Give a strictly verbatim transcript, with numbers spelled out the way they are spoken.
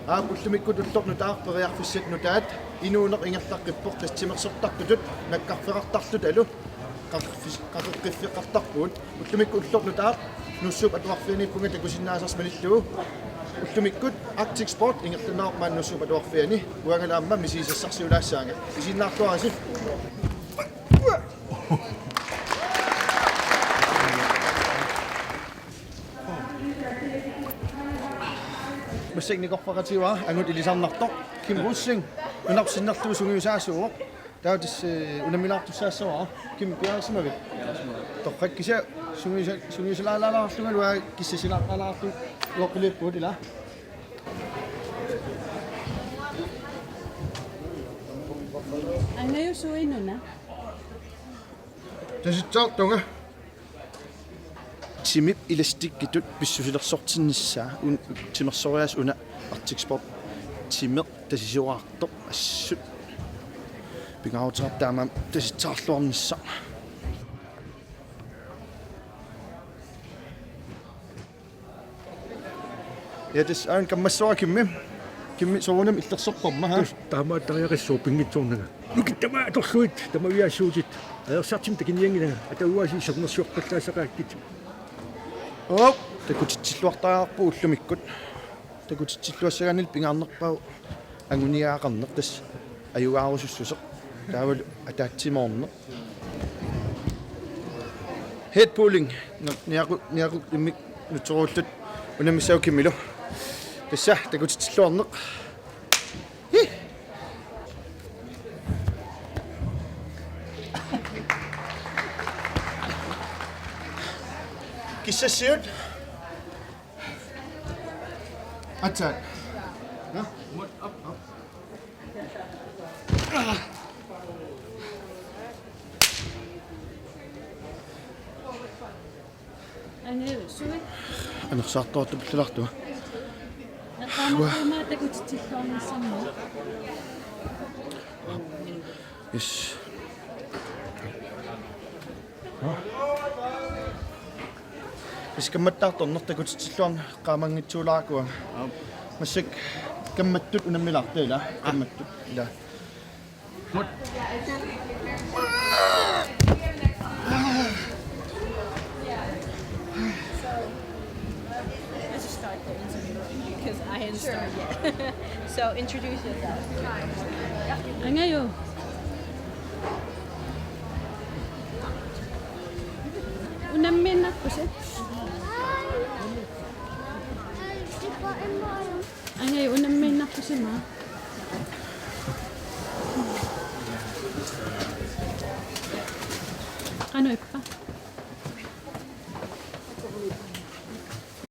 Aap, ullumikkut ullormut nutaaq periarfissat nutaat inuuneq ingerlaqqippoq, tassa timersortartutut nakkarfeqartarlutalu qaqeqqis-, qaqeqqiffeqartarpugut. Ullumikkut ullormut nutaaq Nuussuup Atuarfianiippunga takusinnaasarsi malillugu. Ullumikkut Arctic Sport ingerlanneqarpoq maani Nuussuup Atuarfiani, uangalu aamma misigisassarsiulaassaanga. Isiginnaarluarisi. Massakkut nikorfaqatigaara angut ilisarnartoq Kim Rosing, nunarput sinnerlugu sungiusaasuuvoq. Taava tassa, eh, unammilaartussaassavara. Kim, piareersimavit? Torrak, kisianni sungiusa-, sungiusalaalaarlungalu kissasilaartaraluarlunga uoqiliuppugut, ilaa. Angaju, suinuna? Tasitsaartunga. Timip elastikkitut pissusilersortinnissaa un-, timersoriaaseq una Arctic Sport timeq tasisuaartoq assut. Pingaaruteqarpoq taamaammat tasitsaarluarnissaq. Ja, tassa aana kammassavara Kimmi. Kimmi, soorunami illersorparma, ha? Tassa taamaattariaqassaaq pinngitsoornanga. Nukittama atorlugit, tamaviaassuutit. Ajorsartumik takunianngilanga, atagugaasiit sermersuarpallaassaqaakkit. Op, takutitsilluartariaqarpugut ullumikkut. Takutitsilluassagaannilu pingaarnerpaavoq anguniagaqarneq, tassa ajugaarusussuseq. Taavalu ataatsimoorneq. Head pulling. Ni-, niaqu-, niaqu-, immik nutsoruulluta unammissaaq Kimmilu. Tassa takutitsilluarneq. Hi. Kissassiut. Aatsaat. Nå? Ane, sui. Anersaartoortupallallartua. Naqaana. Uaa. Taama takutitsilluarnissammat. Yes. Tassa kammattaartorneq takutitsilluarneq qaammanngitsuulaarukku. Aap. Massakkut kammattut unammilaarta, ilaa? Aap. Kammattut, ilaa. Mut. Let's just start the interview because I hadn't started yet. So introduce yourself. Angaju. Unammiinnarpusi? Angaju, unammiinnarpusi, maa? Qanoq ippa?